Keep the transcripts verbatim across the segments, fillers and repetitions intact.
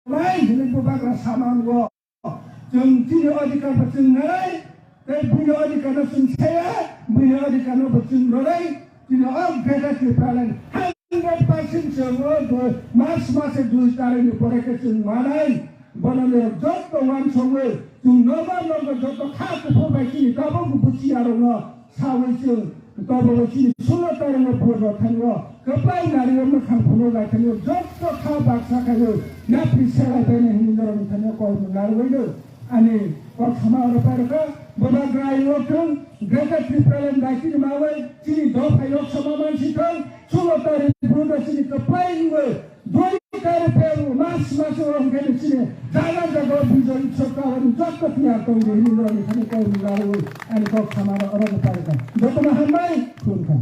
nai hinwi bubagra samango. Chwng chini adhikar bo chwng nanai, tei buini adhikar no chwng saya, buini adhikar no bo chwng rwnai, chini o Greater Tipraland hundred percent chwng o dui, March mase dui tarikh ni pore khe chwng manai, bono ni joto wansogwi chwng nobar nobar joto kha kuphur bai chini tabuk buchi arok no Sawi chwng, tobo chini sulo taringo purbo thango, kwplai nario mwkhang phunuk lai thango, jotto kha baksa khaio, napri selai baini hinwi norokni thango koi mung narwino. Ani kok sama oro pairokha, boba grai wok thung, Greater Tipraland daitini mawi, chini dopha yok sama mansi thung, sulo taringo purbo chini kwplai wngwi, Dui tarik February mas mas o hwnkhe chini jaga jaga o bijoy utsav kawan jotto tiyar tongdi hinwi norokni thani koi mung lawi ani kok samano oro ni parika. Jotono hambai khulumkha.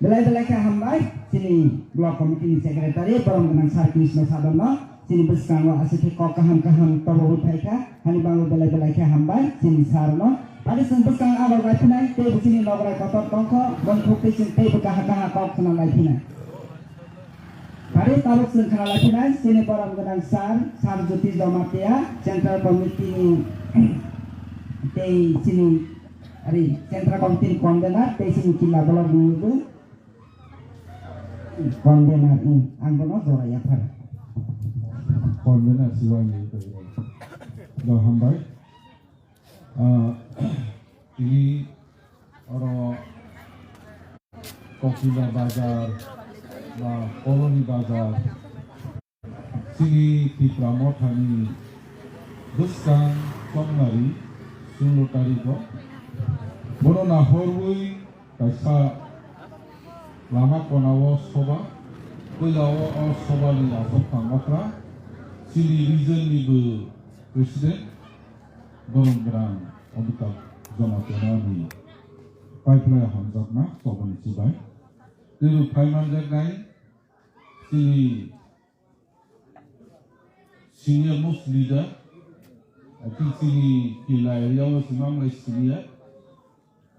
Belai belai khe hambai chini block committee ni secretary borom gwnang sir Krishna Sadon no. Chini bwskango aswk khe kok kaham kaham tobo wi phaikha, hani bango belai belai khe hambai chini sir no. Pari chwng bwskang abo gaiphinai, teibo chini nograi kotor tongkho, boni thok tei chwng teibo kaha kaha kok khna laiphinai. Pari tabuk chwng khna laiphinai, chini borom gwnang sir, sir Jyoti Jamatia, Central Committee ni tei chini, ari, Central Committee ni convener, tei chini killa block ni bo Convener, hmm, ang bono jora yaphar. Convener siwai ni twi. Do hambai. Ah, tini oro Kokila bazar ba Koloni bazar, chini Tipra Mothani bwskang chongnari sulo tarigo. Bono nahorwi Kaisa lama konao soba, puilao o sobani aswk phan okra, chini region ni bo president, borom gwnang Amitabh Jamatia ni paiplai hamjakma sobani chibai. Teibo phaimanjaknai chini senior most leader, I think chini Killa area o se manglai senior,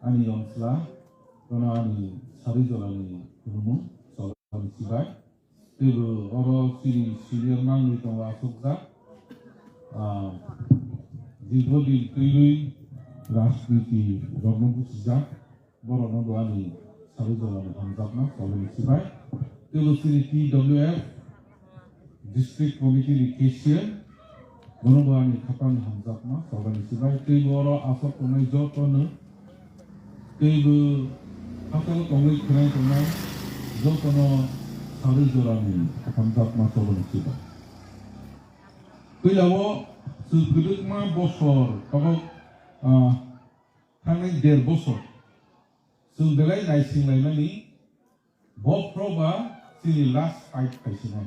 ani yong chwla, bono ani sari jorani khulumung, cholani chibai. Teibo oro chini senior manglai tongo aswkjak, ah, dirgho din twiwi rajniti rokno buchijak. Borokno bo ani sari jorani hamjakma cholani chibai. Teibo chini T W F District Committee ni cashier, bono bo ani khapangni hamjakma cholani chibai. Teibo oro aswk tongnai jotono, teibo hasteo tongwi khwnai tongnai jotono sari jorani hamjakma cholani chibai. Puilao chwng kwdwkma bosor tabuk, ah, thangnai der bosor chwng belai naising laimani, bophro ba chini last fight phaisinai.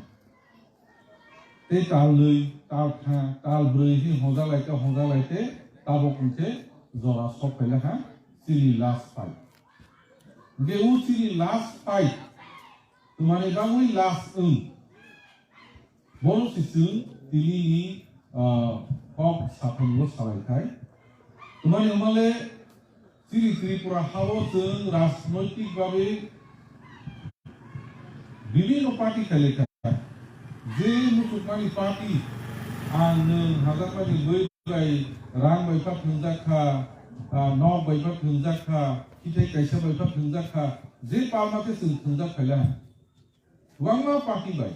Tei tal nwi, tal kha, tal brwi hi honja lai khe, honja lai khe, tabuk hwnkhe jora sok phaila kha chini last fight. Hwnkhe o chini last fight, twmani bagwi last wng. Bono se chwng tini ni, ah, kok saphangbo salai khai. Twmani hwnmale chini Tripura hao chwng rajnoitik babe bibhinno party khailai kha. Je muchukmani party, ang nwng hajakmani bwrwi bai rang bai pha thwngjak kha, ah, nok bai pha thwngjak kha, kithai kaisa bai pha thwngjak kha, je palma khe chwng thwngjak khaila. Kwbangma party bai.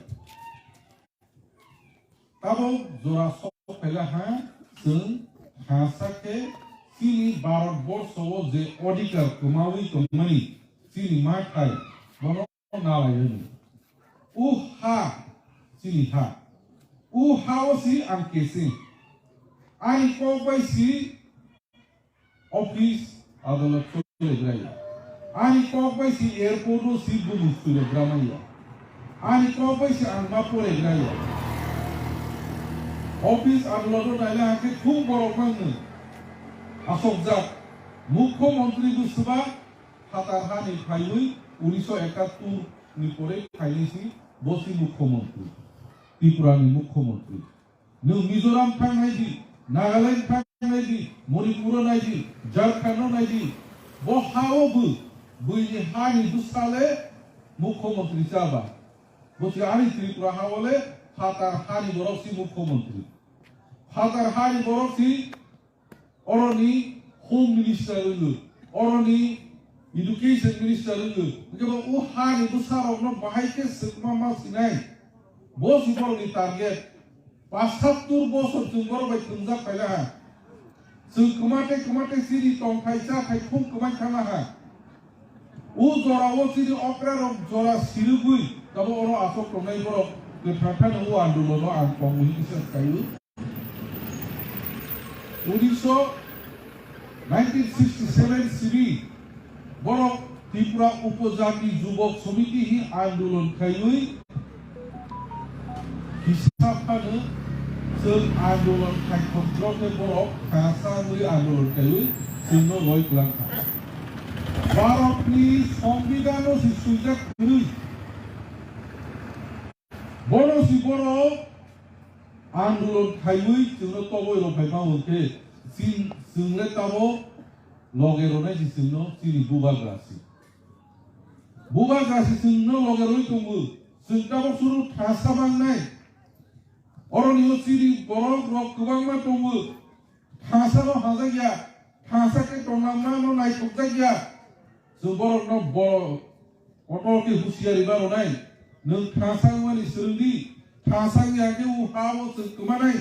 Tabuk jora sok phaila ha, chwng kha sa khe chini Bharat borsho o je odhikar kwmawi tongmani chini ma thai bono nalai rwni. O ha chini ha. O ha o si ang kesi. Ani kok bai si Office, adalat chole bwraiya. Ani kok bai si airport o si bubu chole bwramaiya. Ani kok bai si ang ma pore bwraiya. Office, adalat o naila hake khub borok mangno asokjak. Mukho montri bo swbak phatar hani phaiwi unisho ekattur ni pore phainai si bo si mukho montri. Tripura ni mukho montri. Nwng Mizoram thang nai di, Nagaland thang nai di, Manipur o nai di, Jharkhand o nai di, bo ha o bo, buini ha ni bwsa le mukho montri cha ba. Bo si ani Tripura ha o le phatar hani borok si mukhyamantri. Phatar hani borok si oroni Home Minister wngwi, oroni Education Minister wngwi. Hwnkhe bo o hani bwsarokno bahai khe swkma ma sinai. Bo si borokni target. Pasattur bosor chwng borok bai thwngjak phaila ha. Chwng kwmate kwmate chini tongthai chathai khum kwmai thangla ha. O jora o chini okra rok jora sirigwi tamo oro aswk tongnai borok kwthar thani o andolono ang tongwi kisa kaiwi. Unisho nineteen sixty-seven simi borok Tripura Upojati Jubok Somiti hi andolon khaiwi hisab phano chwng andolon khai khonjokhe borok khasangwi andolon khaiwi chwngno loi kwlangkha. Bharotni Songbidanno si swijak kwrwi. Bono si borok andolon khaiwi chwngno toboi rok phai ma hwnkhe chwng le tamo loge rwnai si chwngno chini bubagra si. Bubagra si chwngno loge rwi tongo. Chwng tabok suru thasa bangnai. Oroni o chini borok rok kwbangma tongo. Thasa no hajak ya. Thasa khe tongnang ma no naithok jak ya. Chwng borok no bo kotor khe husiari ba rwnai. Nwng thasa wngmani swrwng di. Thasa wngya khe o ha o chwng kwmanai.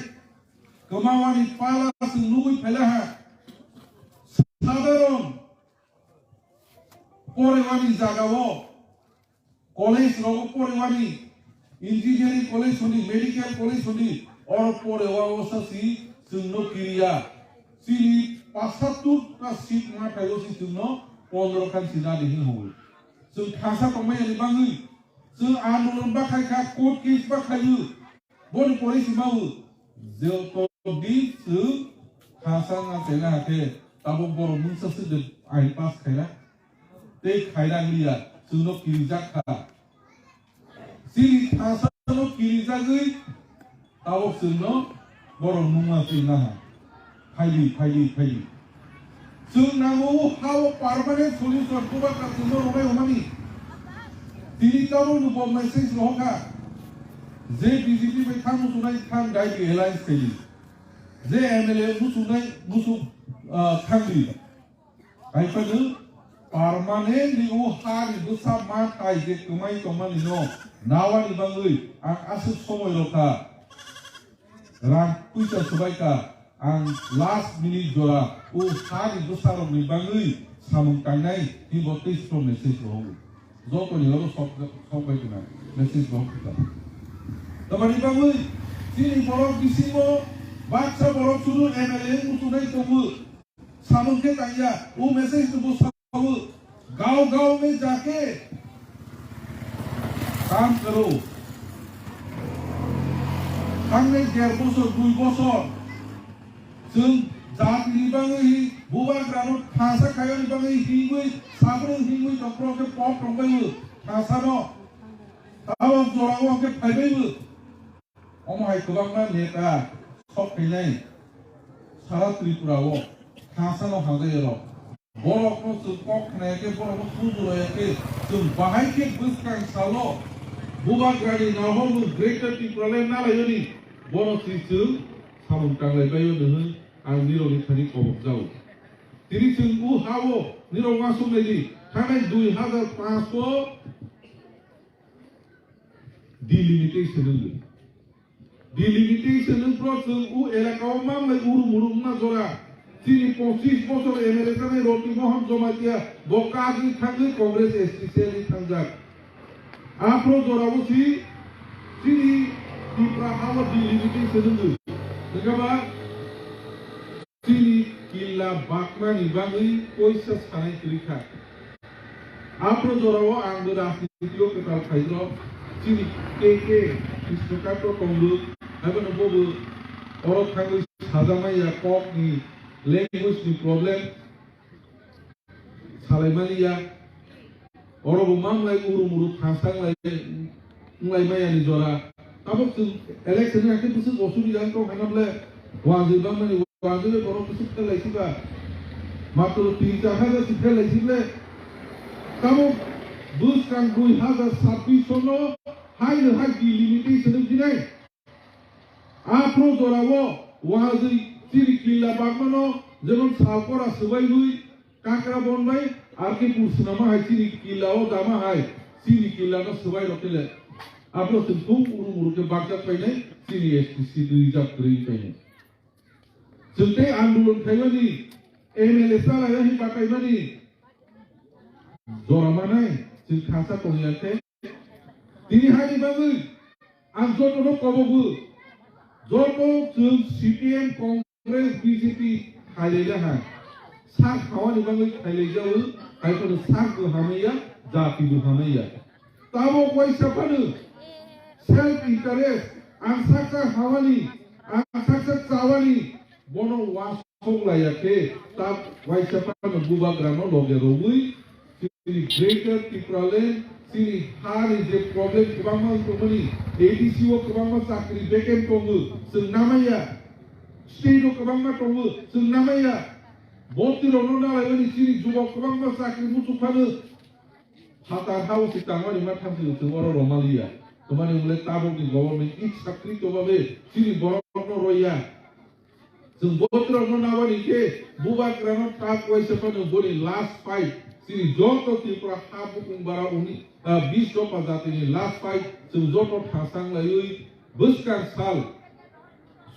Kwmawani pala chwng nugwi phaila ha. Sadharon porewani jagao college rogo porewani, engineering college hwnwi, medical college hwnwi, oro porewa o sasi chwngno kiriya. Chini pasattur ta seat ma thaio si chwngno pondro khan si nadi hin hwnwi. Chwng thasa tongmani bagwi, chwng andolon bakhai kha, court case bakhaiyo. Boni pore si mawo, joto din chwng khasang achaina hakhe tabok borok mungsa swk de ain pass khaina. Tei khaina wngya, chwngno kirijak kha. Chini khasano kirijagwi tabok chwngno borok mungma chwngna ha. Phaidi, phaidi, phaidi. Chwng nango o ha o permanent solution, bubagra chwngno rwnai hwnmani. Tini tabukno bo message rohorkha. Je B J P bai thang muchungnai thang dai di alliance khaidi. Je M L A muchungnai muchung, ah, thangdi. Kaiphano permanently o ha ni bwsa ma tai je kwmai tongmani no nawani bagwi ang aswk somoi rokha. Rang puisa swbaikha, ang last minute jora o ha ni bwsarokni bagwi samung tangnai hinbo tei strong message rohorwi. Jotoni oro sok, sok bai khna message rohor khna. Tamani bagwi chini borok bisingo baksa borok suru M L A muchungnai tongo. Samung khe tangya, o message no bo sao, gao gao mein jaake kaam karo. Thangnai der bosor, dui bosor, chwng jati ni bagwi hi, bubagra no thasa khaiyani bagwi himwi, sabrung himwi tongphuru khe pop tongbaio, thasa no. Tabok jora o khe phaibaio. Omo hai kwbangma neta sok phainai sara Tripura o, thasa no hamjai rok. Borok no chwng kok khnaya khe, borok no puju rwya khe, chwng bahai khe bwskang salo bubagrani nahormung Greater Tipraland nalaiyoni, bono si chwng samung tanglai baio hwnwi ang nirokni thani kobok jao. Tini chwng o ha-o nirok uansuk nai di, thanai dui hazar panch o delimitation wngwi. Delimitation wngphru chwng o elaka o mamlai uru muru wngma jora. Chini pochis bochor M L A chanai Roti Mohan Jamatia bo kagwi thangwi Congress S T cell ni thangjak. Aphro jora o si chini Tipra ha o delimitation wngwi. Hwnkhe ba chini killa bakmani bagwi koisa sanai kwrwi kha. Aphro jorao ang bo rajniti o kwtal phairok chini K K Krishnakanto Tongduk, abono bobo oro thangwi sajakmaya kokni language ni problem. Salai mani ya. Oro bo mamlai uru muru thangsa wnglai, wnglai maya ni jora. Tabok chwng election ni hakhe bwswk osubida wng tong kha na ble wanjwi bangmani wanjwi bai borok bwswk khe lai si ba. Matro tin char hajar si khe lai si ble. Tabok bwskang dui hajar sabbish no Hai no hai delimitation wngkhe nai. Aphro jorao wahajwi chini killa bagmano jemon salkora swbaiwi kakra bonbai, arke pur swnama hai chini killao dama hai chini killano swbai rokile. Aphro chwng thung uru muru khe bakjak painai chini S T C reserve kwrwi painai. Chwng tei andolon khaimani M L A salai wngwi bakaimani jora manai chwng khasa tongya khe tini haini bagwi ang jotono kobogo, joto chwng C P M, Congress, B J P khailai jaha. Sak hawani bagwi khailai jawi, hai kono sak bo hamaiya, jati bo hamaiya. Tabok waisa phano self interest, ang saksa hawani, ang saksa chawani, bono wasok laiya khe, tab waisa phano bubagrano loge rogwi, chini Greater Tipraland, chini hani je problem kwbangma wng tongmani, A D C o kwbangma chakri vacant tongo, chwng namaiya, state o kwbangma tongo, chwng namaiya, bhorti rokno nalaimani chini jugok kwbangma chakri muchuk phano, phatar hao si tangmani ma thamsini chwng oro romaliya. Twmani wngkhe tabokni government ichakri tobabe chini borokno roya. Chwng botrokno nabani khe bubagrano tak waisa phano boni last fight. Chini joto Tripura ha bukung bara uni, ah, bis dopha jatini last fight. Chwng joto thasang laiwi bwskang sal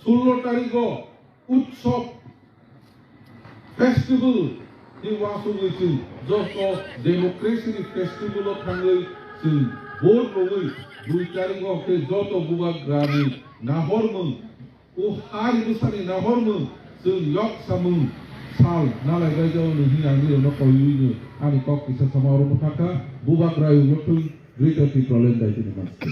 sullo tarikgo utsob festival ni wasugwi chwng joto democracy ni festival o thangwi chwng vote rogwi dui tarikgo khe joto bubagrani nahormung, o hari bwsani nahormung chwng yok samung sal nalai bai jao no hwnwi ang nirokno koiwi no ani kok kisa sama oro bwthakha. Bubagra yugo thung Greater Tipraland daitini mansi.